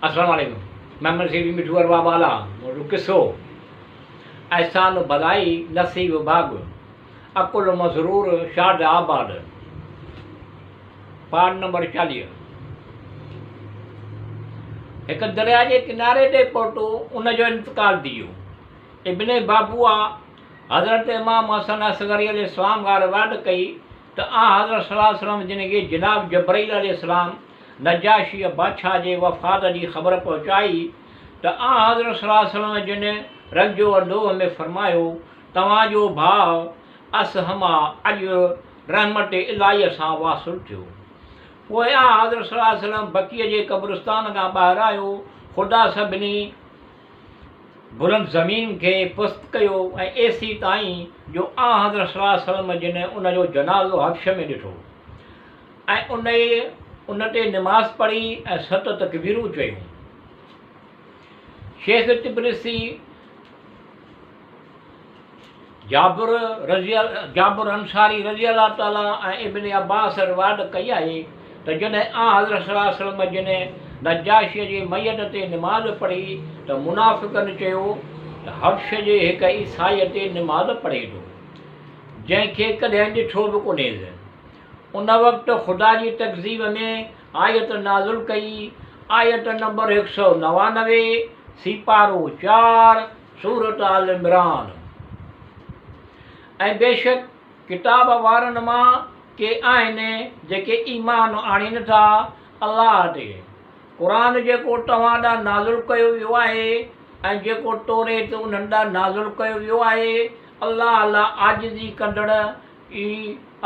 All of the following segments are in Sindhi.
السلام عليڪم محمد سيٺ مٺو ارباب اعليٰ موٽو قصو احسان ڀلائي نصيب ڀاڳ عقل مسرور شاد آباد پارٽ نمبر 40. هڪ درياء جي ڪناري تي پهتو ان جو انتقال ٿي ويو. ابن بابوه حضرت امام حسن عسڪري عليه السلام کان روايت ڪئي ته آنحضرت صلي الله عليه وسلم جن کي جناب جبرئيل عليه السلام نجاشيء بادشاهه جي وفات جي خبر پهچائي ته آنحضرت صلي الله عليه وسلم جن رنج و اندوهه ۾ فرمايو، توهان جو ڀاء اصحمه اڄ رحمت الاهيء سان واصل ٿيو. پوء آنحضرت صلي الله عليه وسلم بقيع جي قبرستان کان ٻاهر آيو، خدا سڀني. بلند زمين کي پست ڪيو ۽ ايسين تائين جو آنحضرت صلي الله عليه وسلم جن ان جو جنازو حبش ۾ ڏٺو ۽ انهيء ان تي نماز پڙهي ۽ ست تڪبيرون چيون. شيخ طبرسي جابر رضي جابر انصاري رضي الله تعالٰي ۽ ابن عباس روايت ڪئي آهي ته جڏهن آنحضرت صلي الله عليه وسلم جن نجاشيء جي ميت تي نماز پڙهي ته منافقن چيو ته حبش جي هڪ عيسائيء تي نماز پڙهي ٿو جنهن کي ڪڏهن ڏٺو به ڪونهيس. ان وقت خدا جي تڪذيب ۾ آيت نازل ڪئي، آيت نمبر 199، سيپارو چار، سورة آل عمران. ۽ بيشڪ ڪتاب وارن مان ڪي آهن جيڪي ايمان آڻين ٿا الله تي، قرآن جيڪو توهان ڏانهن نازل ڪيو ويو آهي ۽ جيڪو توريت انهن ڏانهن نازل ڪيو ويو آهي، الله لاء عاجزي ڪندڙ ئي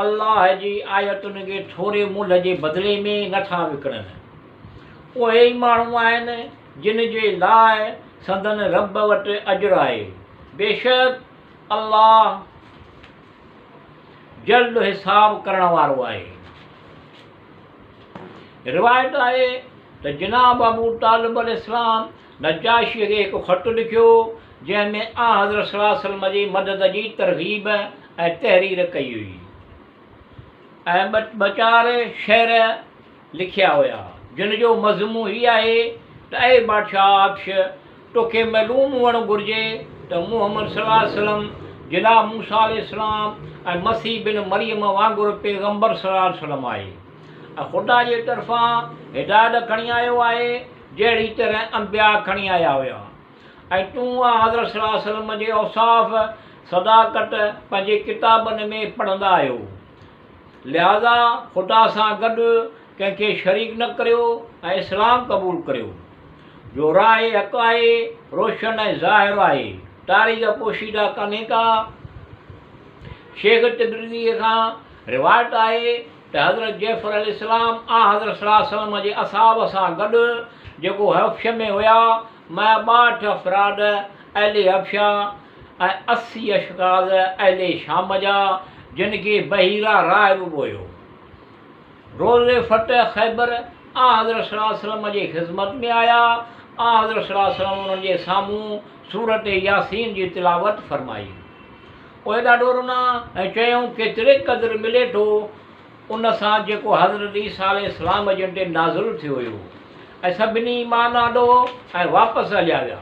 الله جي آيتن کي ٿوري ملهه جي بدلي ۾ نه ٿا وڪڻن. اهي ئي ماڻهو آهن جن جي لاء سندن رب وٽ اجر آهي. بيشڪ الله جلد حساب ڪرڻ وارو آهي. روايت آهي ته جناب ابو طالب عليه السلام نجاشيء کي هڪ خط لکيو، جنهن ۾ آنحضرت صلي الله عليه وسلم جي مدد جي ترغيب ۽ تحرير ڪئي هئي ۽ ٻه چار شعر لکيا هيا، جن جو مضمون هي آهي ته اي بادشاهه حبش! توکي معلوم هئڻ گهرجي ته محمد صلي الله عليه وسلم جناب موسيٰ عليه السلام ۽ مسيح بن مريم وانگر پيغمبر صلي الله عليه وسلم آهي ۽ خدا جي طرفان هدايت کڻي آيو آهي، جهڙي طرح انبياء کڻي آيا هيا ۽ تون آنحضرت صلي الله عليه وسلم جي اوصاف صداقت پنهنجي ڪتابن ۾ پڙهندا آهيو. لهٰذا خدا سان گڏ ڪنهن کي شريڪ نه ڪريو ۽ اسلام قبول ڪريو، جو راهه حق آهي، روشن ۽ ظاهر آهي، تاريڪ پوشيده ڪانهي ڪا. شيخ تبريزيء کان روايت آهي ته حضرت جعفر عليه السلام آنحضرت صلي الله عليه وسلم جي اصحاب سان گڏ جيڪو حبش ۾ هيا، 162 افراد اهل حبشه ۽ 80 اشخاص اهل شام جا، جن کي بحيره راهب به هيو. روز فتح خيبر آنحضرت صلي الله عليه وسلم جي خذمت ۾ آيا، آنحضرت صلي الله عليه وسلم انهن جي سامهون سورة ياسين جي تلاوت فرمائي. اهي ڏاڍو رنا ۽ چيائون ڪيتري قدر ملي ٿو ان سان جيڪو حضرت عيسيٰ عليه السلام جن تي نازل ٿيو هيو ۽ سڀني ايمان آندو ۽ واپس هليا ويا.